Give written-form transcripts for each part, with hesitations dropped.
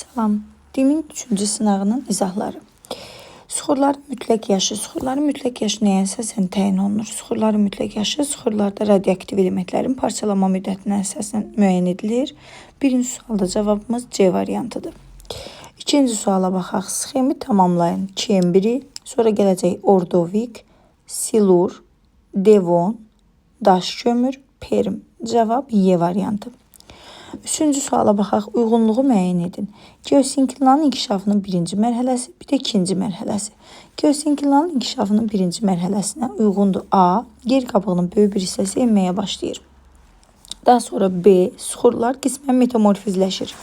Salam. Dimin 3-cü sınağının izahları. Süxurların mütləq yaşı. Süxurların mütləq yaşı nəyə əsasən təyin olunur? Süxurların mütləq yaşı süxurlarda radioaktiv elementlərin parçalanma müddətinə əsasən müəyyən edilir. Birinci sualda cavabımız C variantıdır. İkinci suala baxaq. Sxemi tamamlayın. Kembri, sonra gələcək Ordovik, Silur, Devon, daş kömür, Perm. Cavab Y variantı. Üçüncü suala baxaq. Uyğunluğu müəyyən edin. Geosinklinalın inkişafının birinci mərhələsi, bir də ikinci mərhələsi. Geosinklinalın inkişafının birinci mərhələsinə uyğundur. A. Yer qabığının böyük bir hissəsi enməyə başlayır. Daha sonra B. Süxurlar qismən metamorfizləşir.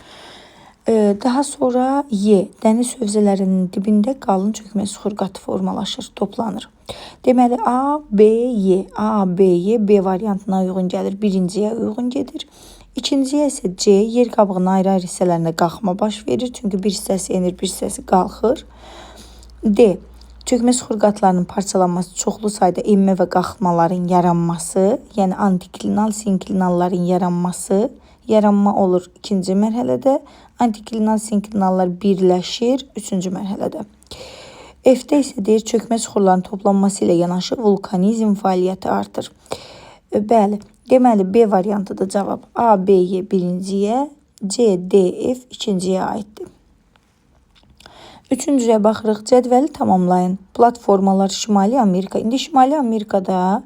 Daha sonra Y. Dəniz hövzələrinin dibində qalın çökmə süxur qatı formalaşır, toplanır. Deməli A, B, Y. A, B, Y, B variantına uyğun gəlir. Birinciyə uyğun gedir. İkinciyə isə C, yer qabığının ayrı-ayrı hissələrində qalxma baş verir. Çünki bir hissəsi enir, bir hissəsi qalxır. D. Çökmə süxur qatlarının parçalanması çoxlu sayda enmə və qalxmaların yaranması, yəni antiklinal, sinklinalların yaranması. Yaranma olur ikinci mərhələdə. Antiklinal, sinklinallar birləşir üçüncü mərhələdə. F-də isə deyir, çökmə süxurlarının toplanması ilə yanaşı vulkanizm fəaliyyəti artır. Bəli. Deməli, B variantıdır cavab. A, B, Y birinciyə, C, D, F ikinciyə aiddir. Üçüncüyə baxırıq. Cədvəli tamamlayın. Platformalar Şimali Amerika. İndi Şimali Amerikada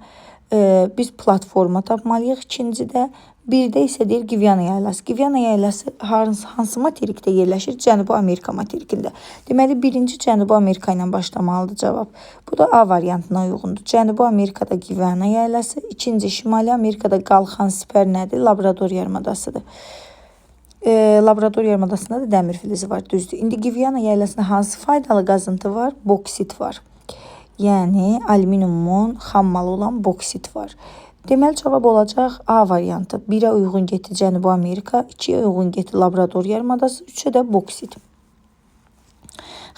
biz platforma tapmalıyıq ikincidə. Birdə isə deyir Gviyana yaylası. Gviyana yaylası hansı materikdə yerləşir? Cənubi Amerika materikində. Deməli, birinci Cənubi Amerika ilə başlamalıdır cavab. Bu da A variantına uyğundur. Cənubi Amerikada Gviyana yaylası. İkinci Şimali Amerikada qalxan sipər nədir? Labrador yarımadasıdır. Labrador yarımadasında da dəmir filizi var, düzdür. İndi Gviyana yaylasında hansı faydalı qazıntı var? Boksit var. Yəni alüminiumun xammalı olan boksit var. Deməli, cavab olacaq A variantı. 1-ə uyğun getdi Cənubi Amerika, 2-yə uyğun getdi Labrador yarımadası, 3-ə də boksit.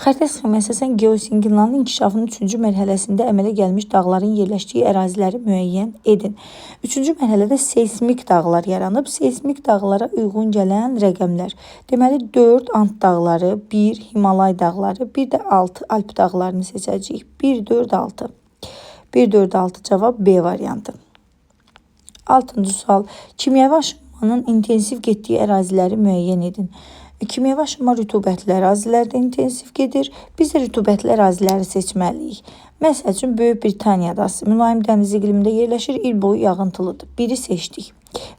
Xəritə sxemə əsasən geosinklinalın inkişafının 3-cü mərhələsində əmələ gəlmiş dağların yerləşdiyi əraziləri müəyyən edin. 3-cü mərhələdə seysmik dağlar yaranıb. Seysmik dağlara uyğun gələn rəqəmlər. Deməli, 4 Ant dağları, 1 Himalay dağları, bir də 6 Alp dağlarını seçəcəyik. 1, 4, 6. 1, 4, 6 cavab B variantı. 6-cı sual. Kimyəvi aşınmanın intensiv getdiyi əraziləri müəyyən edin. Kimyəvi aşınma rütubətli ərazilərdə intensiv gedir. Biz də rütubətli əraziləri seçməliyik. Məsəl üçün, Böyük Britaniya adası mülayim dəniz iqlimində yerləşir, il boyu yağıntılıdır. 1-i seçdik.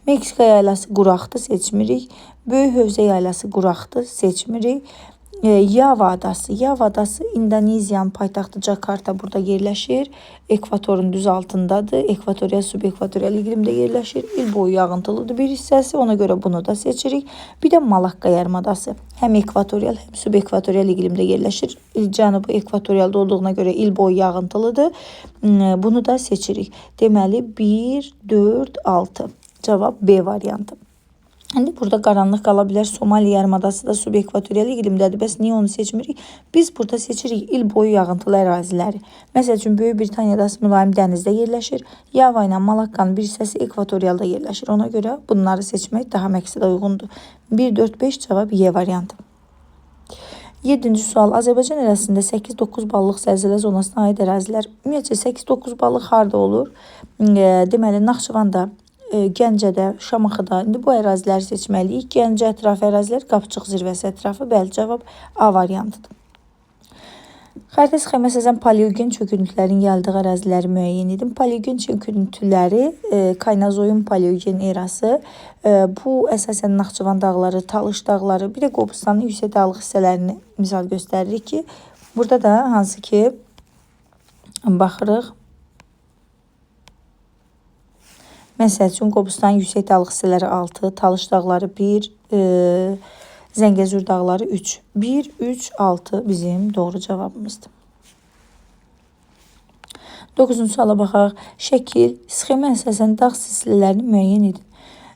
Meksika yaylası quraqdır, seçmirik. Böyük hövzə yaylası quraqdır, seçmirik. Yava adası. Yava adası İndoneziyanın paytaxtı Cakarta burada yerləşir. Ekvatorun düz altındadır. Ekvatorial, subekvatorial iqlimdə yerləşir. İl boyu yağıntılıdır bir hissəsi. Ona görə bunu da seçirik. Bir də Malakka yarımadası. Həm ekvatorial, həm subekvatorial iqlimdə yerləşir. Cənubi ekvatorialda olduğuna görə il boyu yağıntılıdır. Bunu da seçirik. Deməli, 1, 4, 6. Cavab B variantı. İndi burada qaranlıq qala bilər. Somali yarımadası da subekvatorial iqlimdədir. Bəs niyə onu seçmirik? Biz burada seçirik il boyu yağıntılı əraziləri. Məsəl üçün, Böyük Britaniya adası mülayim dənizdə yerləşir. Yava ilə Malakkanın bir hissəsi ekvatorialda yerləşir. Ona görə bunları seçmək daha məqsədə uyğundur. 1, 4, 5 cavab Y variantı. 7-ci sual. Azərbaycan ərazisində 8-9 ballıq zəlzələ zonasına aid ərazilər. Ümumiyyətcə 8-9 ballıq harda olur? Deməli, Naxçıvanda, Gəncədə, Şamaxıda. İndi bu əraziləri seçməliyik. Gəncə ətrafı ərazilər, Qapıçıq zirvəsi ətrafı. Bəli, cavab A variantıdır. Xəritə sxemə əsasən paleogen çöküntülərin yayıldığı əraziləri müəyyən edin. Paleogen çöküntüləri Kaynazoyun paleogen erası. Bu əsasən Naxçıvan dağları, Talış dağları, bir də Qobustanın yüksək dağlıq hissələrini misal göstəririk ki, burada da hansı ki baxırıq. Məsəl üçün, Qobustanın yüksək dağlıq hissələri 6, Talış dağları 1, Zəngəzur dağları 3. 1, 3, 6 bizim doğru cavabımızdır. 9-cu suala baxaq. Şəkil, sxemə əsasən dağ silsilələrini müəyyən edin.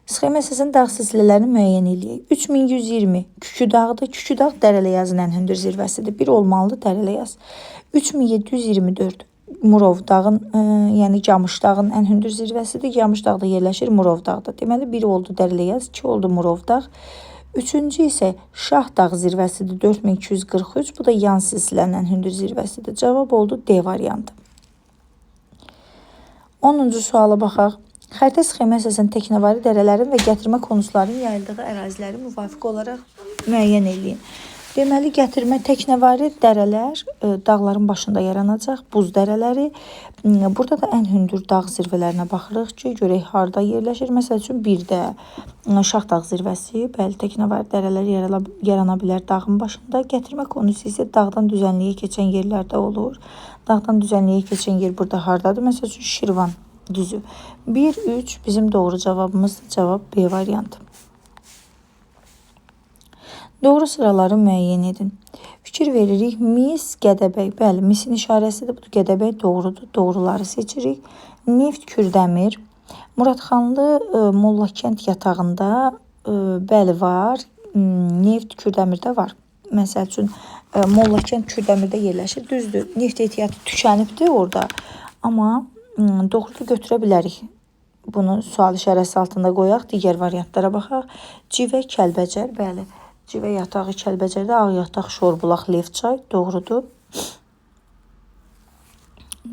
Sxemə əsasən dağ silsilələrini müəyyən eləyək. 3120 Kükü dağıdır. Kükü dağ Dərələyazın ən hündür zirvəsidir. 1 olmalıdır Dərələyaz. 3724 Murov dağın, yəni Camış dağın ən hündür zirvəsidir. Camış dağda yerləşir, Murov dağda. Deməli, 1 oldu Dərələyaz, 2 oldu Murov dağ. Üçüncü isə Şah Dağ zirvəsidir 4243. Bu da yan silsilənin ən hündür zirvəsidir. Cavab oldu D variantı. 10-cu suala baxaq. Xəritə sxemə əsasən təknəvari dərələrin və gətirmə konuslarının yayıldığı əraziləri müvafiq olaraq müəyyən eləyin. Deməli, gətirmə təknəvari dərələr dağların başında yaranacaq, buz dərələri. Burada da ən hündür dağ zirvələrinə baxırıq ki, görək harda yerləşir. Məsəl üçün, bir də Şah Dağ zirvəsi, bəli, təknəvari dərələr yarana bilər dağın başında. Gətirmə konusu isə dağdan düzənliyə keçən yerlərdə olur. Dağdan düzənliyə keçən yer burada hardadır? Məsəl üçün, Şirvan düzü. 1, 3 bizim doğru cavabımızdır. Cavab B variantı. Doğru sıraları müəyyən edin. Fikir veririk. Mis, Gədəbəy. Bəli, misin işarəsidir. Bu Gədəbəy doğrudur. Doğruları seçirik. Neft, Kürdəmir. Muradxanlı Mollakənd yatağında bəli var. Neft Kürdəmirdə var. Məsəl üçün, Mollakənd Kürdəmirdə yerləşir. Düzdür, neft ehtiyatı tükənibdir orada. Amma doğru da götürə bilərik. Bunu sual işarəsi altında qoyaq. Digər variantlara baxaq. Civə, Kəlbəcər. Bəli. Civə yatağı Kəlbəcərdə, ağ yataq Şorbulaq, Levçay. Doğrudur.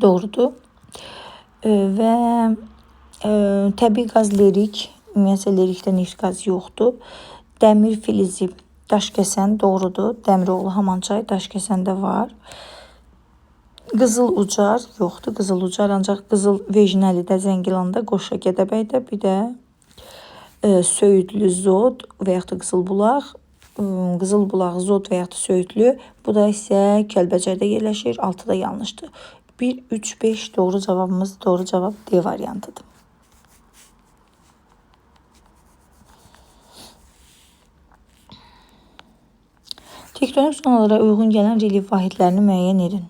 Doğrudur. Və təbii qaz Lerik. Ümumiyyətlə, Lerikdə neft qaz yoxdur. Dəmir filizi Daşkəsən doğrudur. Dəmiroğlu Hamançay Daşkəsəndə var. Qızıl Ucar yoxdur. Qızıl Ucar ancaq Qızıl Vejnəlidə, Zəngilanda, Qoşa Gədəbəydə, bir də Söyüdlü Zod və yaxud da Qızılbulaq. Qızılbulaq, Zod və yaxud da Söyüdlü. Bu da isə Kəlbəcərdə yerləşir. 6 da yanlışdır. 1, 3, 5 doğru cavabımız, doğru cavab D variantıdır. Tektonik zonalara uyğun gələn relyef vahidlərini müəyyən edin.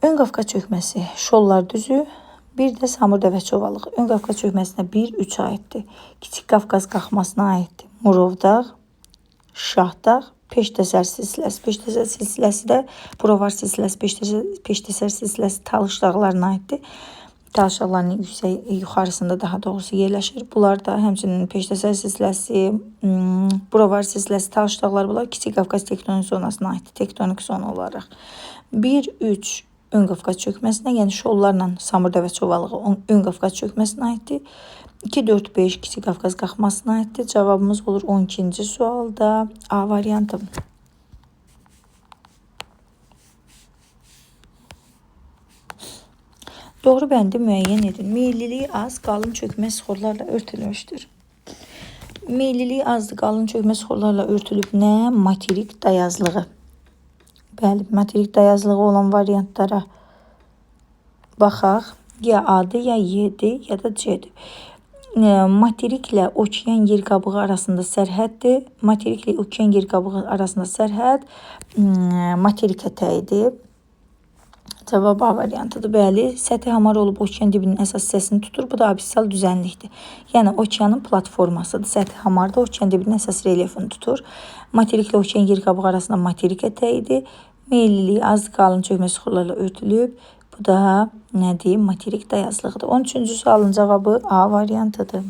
Ön Qafqaz çökməsi, Şollar düzü, bir də Samur Dəvəçi ovalığı. Ön Qafqaz çökməsinə 1, 3 aiddir. Kiçik Qafqaz qalxmasına aiddir. Murovdağ, Şahdağ, Peştəsər silsiləsi. Peştəsər silsiləsi də Buravar silsiləsi, Peştəsər silsiləsi Talış dağlarına aiddir. Talış dağlarının yüksək yuxarısında daha doğrusu yerləşir. Bunlar da həmçinin Peştəsər silsiləsi, Buravar silsiləsi, Talış dağları bunlar Kiçik Qafqaz tektonik zonasına aiddir. Tektonik zona olaraq. 1, 3 Ön Qafqaz çökməsinə, yəni Şollarla Samur Dəvəçi ovalığı Ön Qafqaz çökməsinə aiddir. 2, 4, 5 Kiçik Qafqaz qalxmasına aiddir. Cavabımız olur 12-ci sualda A variantı. Doğru bəndi müəyyən edin. Meyilliliyi az, qalın çökmə süxurlarla örtülmüşdür. Meyilliliyi azdır, qalın çökmə süxurlarla örtülüb nə? Materik dayazlığı. Bəli, materik dayazlığı olan variantlara baxaq. Ya A-dır, ya Y-dir, ya da C-dir. Materiklə okean yer qabığı arasında sərhəddir. Materiklə okean yer qabığı arasında sərhəd materik ətəyidir. Cavab A variantıdır. Bəli, səthi hamar olub okean dibinin əsas hissəsini tutur. Bu da abissal düzənlikdir. Yəni, okeanın platformasıdır. Səthi hamar da okean dibinin əsas relyefini tutur. Materiklə okean yer qabığı arasında materik ətəyidir. Meyilliliyi az, qalın çökmə süxurlarla örtülüb. Bu da nədir? Materik dayazlığıdır. 13-cü sualın cavabı A variantıdır.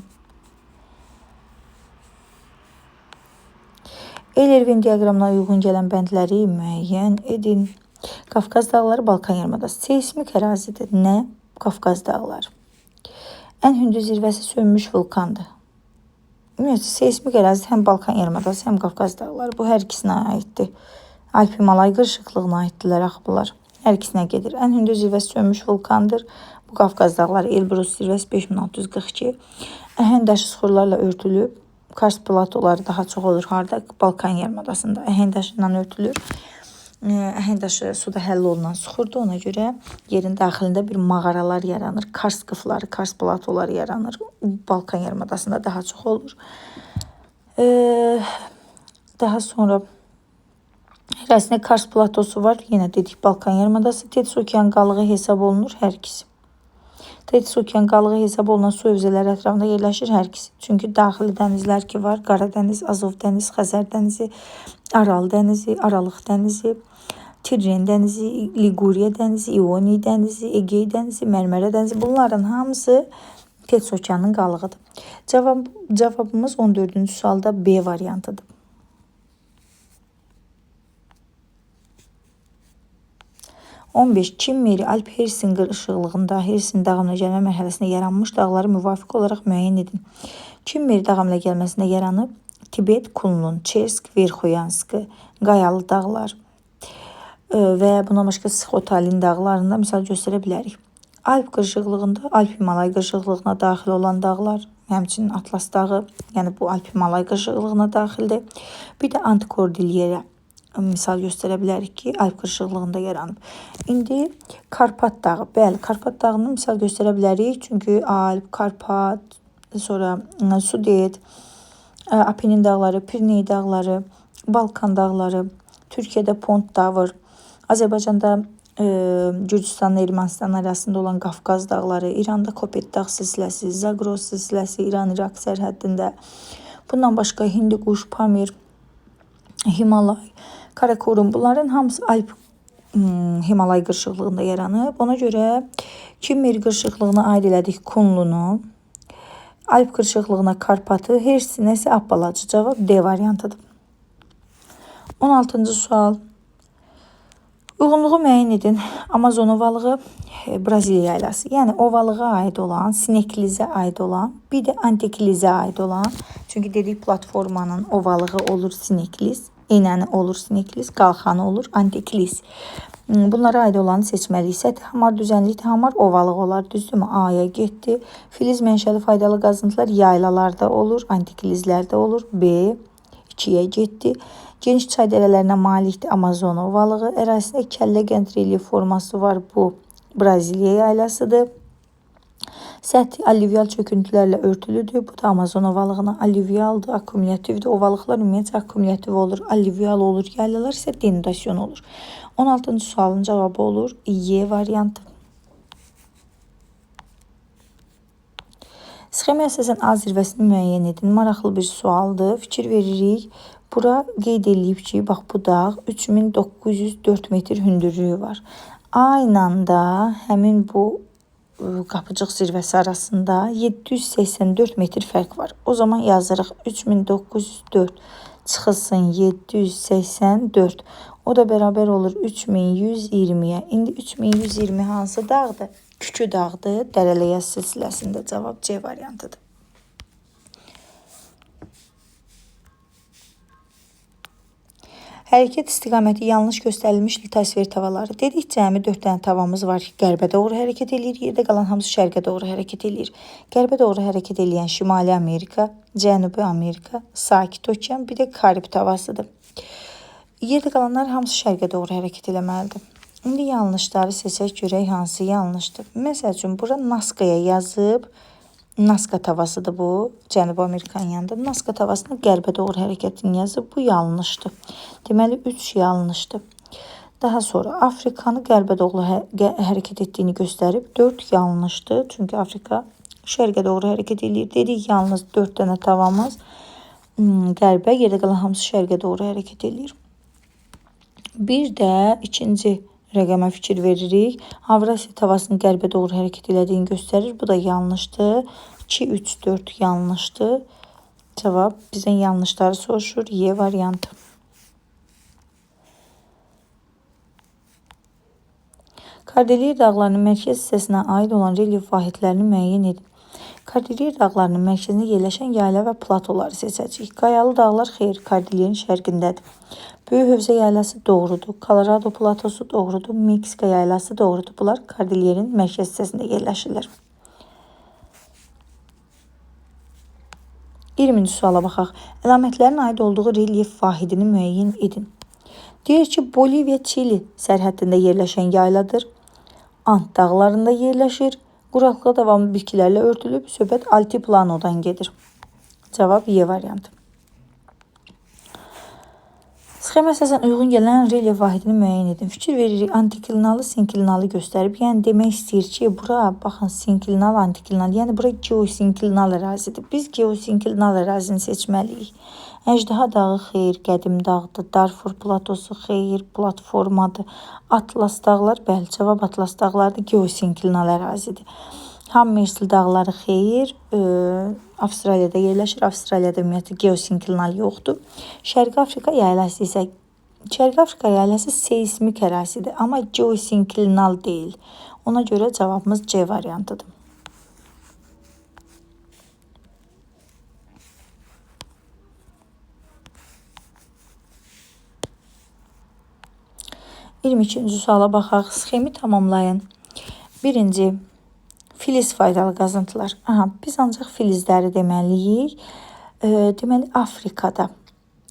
Eyler-Venn diaqramına uyğun gələn bəndləri müəyyən edin. Qafqaz dağları, Balkan yarımadası. Seysmik ərazidir. Nə? Qafqaz dağları. Ən hündür zirvəsi sönmüş vulkandır. Ümumiyyətlə, seysmik ərazi həm Balkan yarımadası, həm Qafqaz dağları. Bu hər ikisinə aiddir. Alp-Himalay qırışıqlığına aiddirlər axı bunlar. Hər ikisinə gedir. Ən hündür zirvəsi sönmüş vulkandır. Bu Qafqaz dağları, Elbrus zirvəsi 5642. Əhəng daşı süxurlarla örtülüb. Karst platoları daha çox olur harda? Balkan yarımadasında. Əhəng daşından örtülür. Əhəng daşı suda həll olunan süxurdur. Ona görə yerin daxilində bir mağaralar yaranır. Karst qıfları, karst platoları yaranır. Balkan yarımadasında daha çox olur. Daha sonra ərazisində Karst platosu var. Yenə dedik Balkan yarımadası. Tetis okean qalığı hesab olunur hər ikisi. Tetis okean qalığı hesab olunan su hövzələri ətrafında yerləşir hər ikisi. Çünki daxili dənizlər ki var. Qaradəniz, Azov dənizi, Xəzər dənizi, Aral dənizi, Aralıq dənizi, Tirren dənizi, Liguriya dənizi, İoni dənizi, Egey dənizi, Mərmərə dənizi. Bunların hamısı Tets okeanının qalığıdır. Cavabımız 14-cü sualda B variantıdır. 15. Kimmeri Alp Hersin qırışıqlığında Hersin dağ əmələ gəlmə mərhələsində yaranmış dağları müvafiq olaraq müəyyən edin. Kimmeri dağ əmələ gəlməsində yaranıb Tibet, Kunlun, Çersk, Verxoyanskı, Qayalı dağlar və bundan başqa Sixotalin dağlarında misal göstərə bilərik. Alp qırışıqlığında Alp Himalay qırışıqlığına daxil olan dağlar, həmçinin Atlas dağı, yəni bu Alp Himalay qırışıqlığına daxildir. Bir də Antikordillera misal göstərə bilərik ki, Alp qırışıqlığında yaranıb. İndi Karpat dağı. Bəli, Karpat dağını misal göstərə bilərik. Çünki Alp, Karpat, sonra Sudet, Apenin dağları, Piriney dağları, Balkan dağları, Türkiyədə Pont dağı, Azərbaycanda Gürcüstanla Ermənistan arasında olan Qafqaz dağları, İranda Kopet dağ silsiləsi, Zagros silsiləsi, İran-İraq sərhəddində. Bundan başqa Hindiquş, Pamir, Himalay, Karakorum, bunların hamısı Alp Himalay qırışıqlığında yaranıb. Ona görə Kimmeri qırışıqlığına aid elədik Kunlunu, Alp qırışıqlığına Karpatı, Hersinə isə Appalacı. Cavab D variantıdır. 16-cı sual. Uyğunluğu müəyyən edin. Amazon ovalığı, Braziliya yaylası. Yəni ovalığa aid olan, sineklizə aid olan, bir də antiklizə aid olan. Çünki dedik platformanın ovalığı olur sinekliz, enəni olur sinekliz, qalxanı olur antikliz. Bunlara aid olanı seçməliyik. Səthi hamar düzənlikdir, hamar ovalıq olar, düzdürmü? A-ya getdi. Filiz mənşəli faydalı qazıntılar yaylalarda olur, antiklizlərdə olur. B 2-yə getdi. Geniş çay dərələrinə malikdir Amazon ovalığı. Ərazisində kəllə qənd relyef forması var. Bu Braziliya yaylasıdır. Səthi allüvial çöküntülərlə örtülüdür. Bu da Amazon ovalığına allüvialdır, akkumulyatiivdir. Ovalıqlar ümumiyyətcə akkumulyatив olur, allüvial olur. Yaylalar isə denudasyon olur. 16-cı sualın cavabı olur Y variantı. Sxemaya əsasən A zirvəsini müəyyən edin. Maraqlı bir sualdır. Fikir veririk. Bura qeyd eləyib ki, bax bu dağ 3904 metr hündürlüyü var. Aynı anda həmin bu Qapıcıq zirvəsi arasında 784 metr fərq var. O zaman yazırıq 3904 çıxılsın 784. O da bərabər olur 3120-yə. İndi 3120 hansı dağdır? Kükü dağdır. Dərələyəz silsiləsində cavab C variantıdır. Hərəkət istiqaməti yanlış göstərilmiş litosfer tavaları. Dedik cəmi 4 dənə tavamız var ki, qərbə doğru hərəkət eləyir. Yerdə qalan hamısı şərqə doğru hərəkət eləyir. Qərbə doğru hərəkət eləyən Şimali Amerika, Cənubi Amerika, Sakit Okean, bir də Karib tavasıdır. Yerdə qalanlar hamısı şərqə doğru hərəkət eləməlidir. İndi yanlışları seçək görək hansı yanlışdır. Məsəl üçün bura Naskaya yazıb. Naska tavasıdır bu. Cənubi Amerikanın yanında. Naska tavasına qərbə doğru hərəkətini yazıb. Bu yanlışdır. Deməli 3 yanlışdır. Daha sonra Afrikanı qərbə doğru hərəkət etdiyini göstərib. 4 yanlışdır. Çünki Afrika şərqə doğru hərəkət eləyir. Dedik yalnız 4 dənə tavamız qərbə, yerdə qalan hamısı şərqə doğru hərəkət eləyir. Bir də ikinci rəqəmə fikir veririk. Avrasiya tavasının qərbə doğru hərəkət elədiyini göstərir. Bu da yanlışdır. 2, 3, 4 yanlışdır. Cavab bizdən yanlışları soruşur. Y variantı. Kordilyer dağlarının mərkəz hissəsinə aid olan relyef vahidlərini müəyyən edin. Kordilyer dağlarının mərkəzində yerləşən yayla və platoları seçəcəyik. Qayalı dağlar xeyr, Kordilyerin şərqindədir. Böyük Hövzə yaylası doğrudur. Colorado platosu doğrudur. Meksika yaylası doğrudur. Bunlar Kordilyerin mərkəz hissəsində yerləşirlər. 20-ci suala baxaq. Əlamətlərin aid olduğu relyef vahidini müəyyən edin. Deyir ki, Boliviya Çili sərhəddində yerləşən yayladır. Ant dağlarında yerləşir. Quraqlığa davamlı bitkilərlə örtülüb. Söhbət altiplanodan gedir. Cavab Y variantı. Sxema əsasən uyğun gələn relyef vahidini müəyyən edin. Fikir veririk, antiklinalı, sinklinali göstərib. Yəni demək istəyir ki, bura baxın sinklinal, antiklinal, yəni bura geosinklinal ərazidir. Biz geosinklinal ərazini seçməliyik. Əjdaha dağı xeyr, qədim dağdır. Darfur platosu xeyr, platformadır. Atlas dağlar, bəli, cavab Atlas dağlarıdır, geosinklinal ərazidir. Hammersley dağları xeyir, Avstraliyada yerləşir. Avstraliyada ümumiyyətlə geosinklinal yoxdur. Şərqi Afrika yaylası isə Şərqi Afrika yaylası seysmik ərazidir, amma geosinklinal deyil. Ona görə cavabımız C variantıdır. 22-ci suala baxaq. Sxemi tamamlayın. Birinci, filiz faydalı qazıntılar. Aha, biz ancaq filizləri deməliyik. Deməli, Afrikada.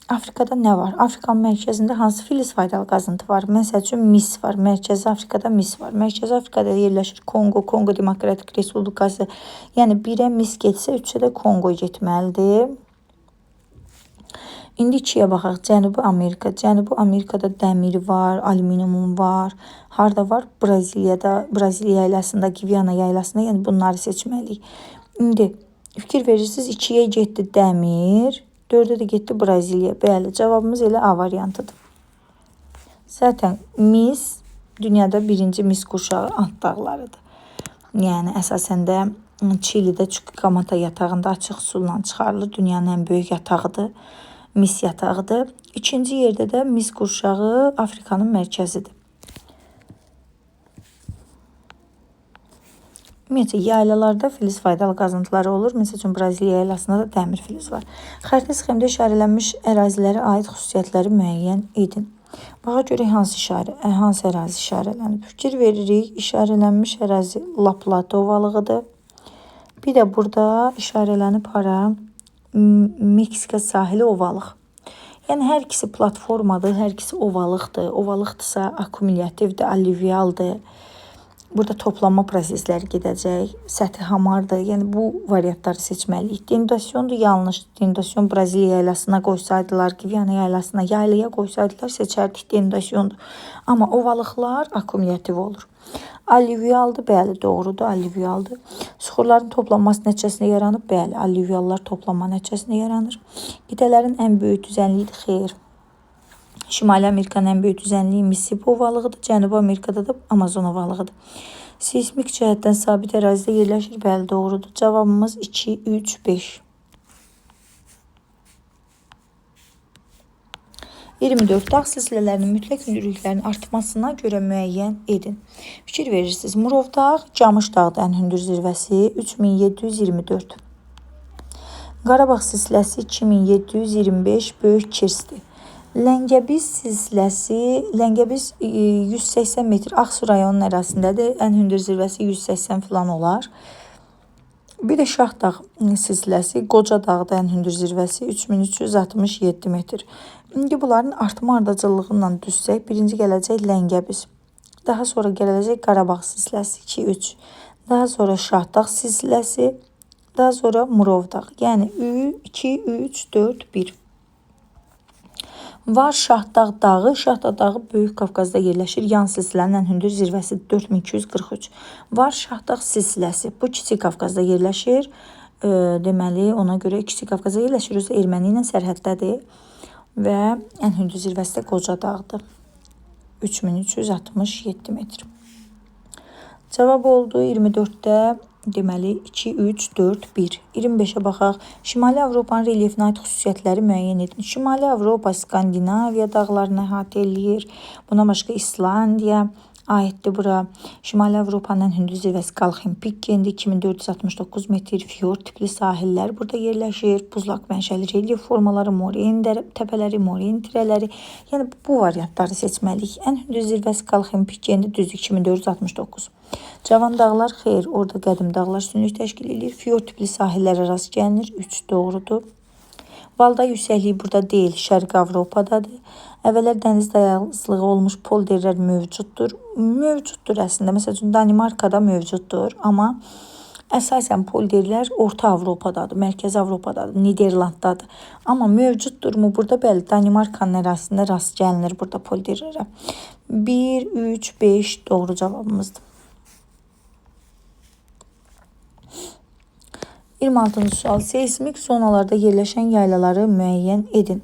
Afrikada nə var? Afrikanın mərkəzində hansı filiz faydalı qazıntı var? Məsəl üçün, mis var. Mərkəzi Afrikada mis var. Mərkəzi Afrikada yerləşir Konqo, Konqo Demokratik Respublikası. Yəni, 1-ə mis getsə, 3-ə də Konqo getməlidir. İndi 2-yə baxaq. Cənubi Amerika. Cənubi Amerikada dəmir var, alüminium var. Harda var? Braziliyada, Braziliya yaylasında, Gviyana yaylasında. Yəni bunları seçməliyik. İndi fikir verirsiniz, 2-yə getdi dəmir, 4-ə də getdi Braziliya. Bəli, cavabımız elə A variantıdır. Zaten mis, dünyada birinci mis qurşağı Ant dağlarıdır. Yəni əsasən də Çilidə Chuquicamata yatağında açıq sulla çıxarılır. Dünyanın ən böyük yatağıdır. Mis yatağıdır. İkinci yerdə də mis qurşağı Afrikanın mərkəzidir. Ümumiyyətlə, yaylalarda filiz faydalı qazıntıları olur. Məsəl üçün, Braziliya yaylasında da dəmir filiz var. Xəritə sxemdə işarələnmiş ərazilərə aid xüsusiyyətləri müəyyən edin. Baxa görək hansı ərazi işarələnib. Fikir veririk, işarələnmiş ərazi La Plata ovalığıdır. Bir də burada işarələnib hara? Meksika sahili ovalıq. Yəni, hər ikisi platformadır, hər ikisi ovalıqdır. Ovalıqdırsa, akkumulyativdir, alüvialdır. Burada toplanma prosesləri gedəcək. Səthi hamardır. Yəni, bu variantları seçməliyik. Denudasyondur, yanlış. Denudasyon Braziliya yaylasına qoysaydılar, Gviyana yaylasına, yaylaya qoysaydılar, seçərdik denudasyondur. Amma ovalıqlar akkumulyativ olur. Alüvialdır, bəli, doğrudur, alüvialdır. Suxurların toplanması nəticəsində yaranıb, bəli, alüviallar toplanma nəticəsində yaranır. Qitələrin ən böyük düzənliyidir, xeyr. Şimali Amerikanın ən böyük düzənliyi Mississippi ovalığıdır, Cənubi Amerikada da Amazon ovalığıdır. Seysmik cəhətdən sabit ərazidə yerləşir, bəli, doğrudur. Cavabımız 2, 3, 5. 24. Dağ silsilələrinin mütləq hündürlüklərinin artmasına görə müəyyən edin. Fikir verirsiniz. Murov dağ, Camış dağıdır ən hündür zirvəsi 3724. Qarabağ silsiləsi 2725 böyük Kirsdir. Ləngəbiz silsiləsi, Ləngəbiz 180 metr Ağsu rayonunun ərazisindədir. Ən hündür zirvəsi 180 filan olar. Bir də Şah dağ silsiləsi, Qoca dağda ən hündür zirvəsi 3367 metr. İndi bunların artma ardıcıllığı ilə düzsək, birinci gələcək Ləngəbiz. Daha sonra gələcək Qarabağ silsiləsi 2, 3. Daha sonra Şah dağ silsiləsi, daha sonra Murov dağ. Yəni 2, 3, 4, 1. Var Şahdağ dağı. Şahdağ dağı Böyük Qafqazda yerləşir. Yan silsilənin ən hündür zirvəsi 4243. Var Şahdağ silsiləsi. Bu Kiçik Qafqazda yerləşir. Deməli, ona görə Kiçik Qafqazda yerləşir. Özü erməni ilə sərhəddədir. Və ən hündür zirvəsi də Qoca dağdır. 3367 metr. Cavab oldu 24-də. Deməli, 2, 3, 4, 1. 25-ə baxaq. Şimali Avropanın relyefinə aid xüsusiyyətləri müəyyən edin. Şimali Avropa Skandinaviya dağlarını əhatə eləyir. Buna başqa İslandiya aiddir bura. Şimali Avropanın ən hündür zirvəsi Qalxenpikkendir. 2469 metr. Fjord tipli sahillər burada yerləşir. Buzlaq mənşəli relyef formaları, moren təpələri, moren tirələri. Yəni, bu variantları seçməliyik. Ən hündür zirvəsi Qalxenpikkendir. Düzdür, 2469. Cavan dağlar, xeyr, orada qədim dağlar üstünlük təşkil eləyir. Fjord tipli sahillərə rast gəlinir. 3 doğrudur. Valday yüksəkliyi burada deyil, Şərqi Avropadadır. Əvvəllər dəniz dayazlığı olmuş polderlər mövcuddur. Mövcuddur əslində. Məsəl üçün, Danimarkada mövcuddur. Amma əsasən polderlər Orta Avropadadır, Mərkəzi Avropadadır, Niderlanddadır. Amma mövcuddurmu burada? Bəli, Danimarkanın ərazisində rast gəlinir burada polderlərə. 1, 3, 5 doğru cavabımızdır. 26-cı sual. Seysmik zonalarda yerləşən yaylaları müəyyən edin.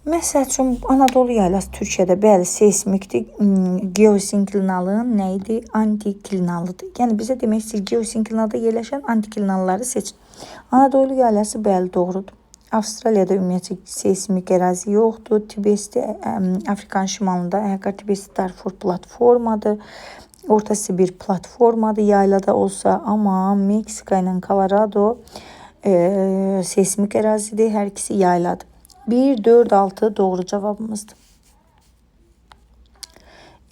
Məsəl üçün, Anadolu yaylası Türkiyədə, bəli, seysmikdir. Geosinklinalın nə idi? Antiklinalıdır. Yəni, bizə demək istəyir, geosinklinalda yerləşən antiklinalları seçin. Anadolu yaylası, bəli, doğrudur. Avstraliyada ümumiyyətcə seysmik ərazi yoxdur. Tibesti, Afrikanın şimalında Əhqar Tibesti Darfur platformadır. Orta Sibir platformadır yaylada olsa, amma Meksika ilə Colorado seysmik ərazidir. Hər ikisi yayladır. 1, 4, 6 doğru cavabımızdır.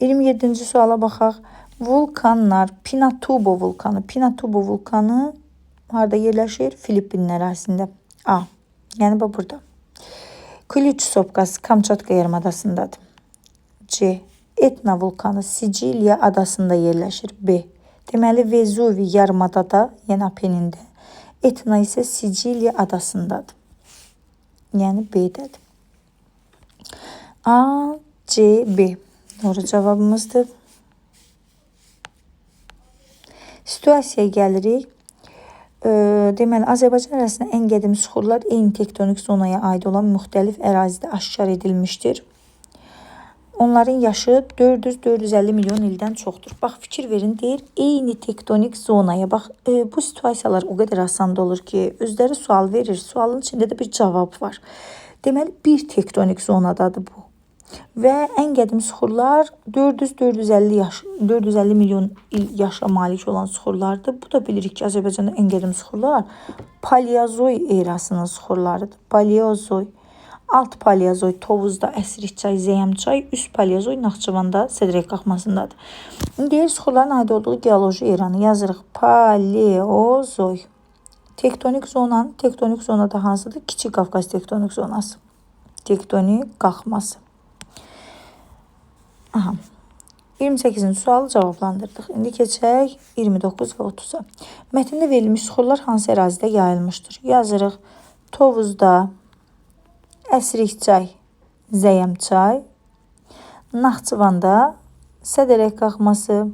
27-ci suala baxaq. Vulkanlar, Pinatubo vulkanı. Pinatubo vulkanı harada yerləşir? Filippin ərazisində. A. Yəni bax burada. Klüç sopkası Kamçatka yarımadasındadır. C. Etna vulkanı Siciliya adasında yerləşir. B. Deməli Vezuvi yarımadada, yəni Apenində. Etna isə Siciliya adasındadır. Yəni B-dədir. A, C, B. Doğru cavabımızdır. Situasiyaya gəlirik. Deməli, Azərbaycan ərazisində ən qədim süxurlar eyni tektonik zonaya aid olan müxtəlif ərazidə aşkar edilmişdir. Onların yaşı 400-450 milyon ildən çoxdur. Bax, fikir verin, deyir, eyni tektonik zonaya. Bax, bu situasiyalar o qədər asan olur ki, özləri sual verir. Sualın içində də bir cavab var. Deməli, bir tektonik zonadadır bu. Və ən qədim süxurlar 400-450 milyon il yaşa malik olan süxurlardır. Bu da bilirik ki, Azərbaycanda ən qədim süxurlar Paleozoy erasının süxurlarıdır. Paleozoy. Alt Paleozoy Tovuzda, Əsrikçay, Zəyəmçay, üst Paleozoy Naxçıvanda, Sədrək qalxmasındadır. Deyir, süxurların aid olduğu geoloji eranı yazırıq. Paleozoy. Tektonik zonanın, tektonik zonada hansıdır? Kiçik Qafqaz tektonik zonası. Tektonik qalxması. Aha. 28-ci sualı cavablandırdıq. İndi keçək 29 və 30-a. Mətndə verilmiş süxurlar hansı ərazidə yayılmışdır? Yazırıq. Tovuzda, Əsrikçay, Zəyəmçay, Naxçıvanda, Sədərək qalxması.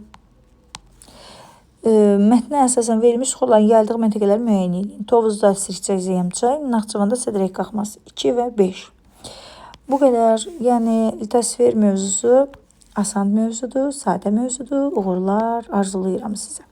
Mətnə əsasən verilmiş süxurların yayıldığı məntəqələri müəyyən edin. Tovuzda Əsrikçay, Zəyəmçay, Naxçıvanda Sədərək qalxması 2 və 5. Bu qədər. Yəni litosfer mövzusu asan mövzudur, sadə mövzudur. Uğurlar arzulayıram sizə.